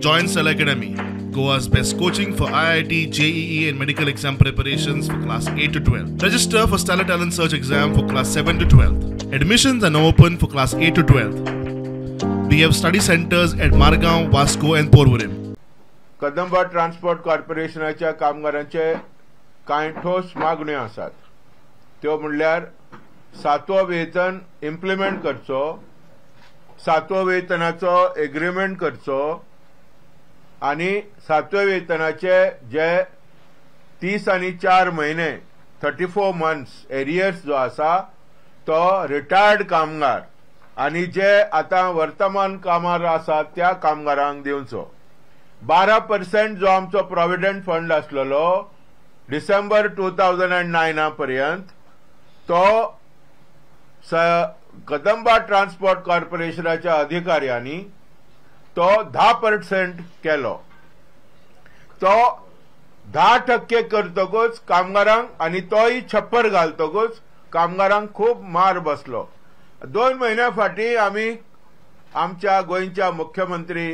Join Stellar Academy, Goa's best coaching for IIT, JEE and medical exam preparations for class 8 to 12. Register for Stellar Talent Search exam for class 7 to 12. Admissions are now open for class 8 to 12. We have study centers at Margao, Vasco and Porvorim. Kadamba transport कॉर्पोरेशनाच्या कामगारांचे कांय ठोस मागण्यो आसात. त्यो म्हणल्यार सातवो वेतन implement करचो, सातवो वेतनाचो agreement करचो आनी सातव्या वेतनाचे जे 30 आनी 4 म्हयने 34 मंथ्स एरियर्स जो आसा तो रिटायर्ड कामगार आनी जे आतां वर्तमान कामार आसा त्या कामगारांक दिवचो. 12% जो आमचो प्रोविडंट फंड आसलेलो डिसेंबर 2009 पर्यंत तो कदंबा ट्रान्सपोर्ट कॉर्पोरेशनाच्या अधिकाऱ्यांनी तो 10% केलो. तो 10% करतकूच कामगारांक आनी तोय छप्पर घालतकूच कामगारांक खूब मार बसलो. 2 म्हयन्या फाटीं आमी आमच्या गोंयच्या मुख्यमंत्री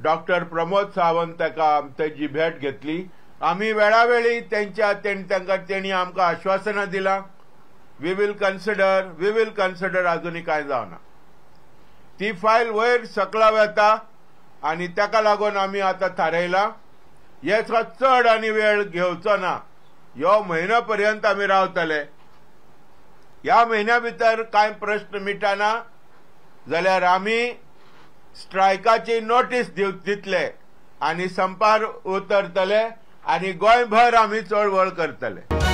डॉक्टर प्रमोद सावंत ताका तेजी भेट घेतली. आमी वेळावेळी तेणी आमकां आश्वासनां दिलां, we will consider, we will consider, अजुनूय कांय जावना. ती फायल वयर सकला वता आनी ताका लागून आमी आतां थारायलां हेचो चड आनी वेळ घेवचो ना. ह्यो म्हयनो पर्यंत आमी रावतले. ह्या म्हयन्या भितर कांय प्रश्न मिटना जाल्यार आमी स्ट्रायकाची नोटीस दितले आनी संपार उतरतले आनी गोंयभर आमी चळवळ करतले.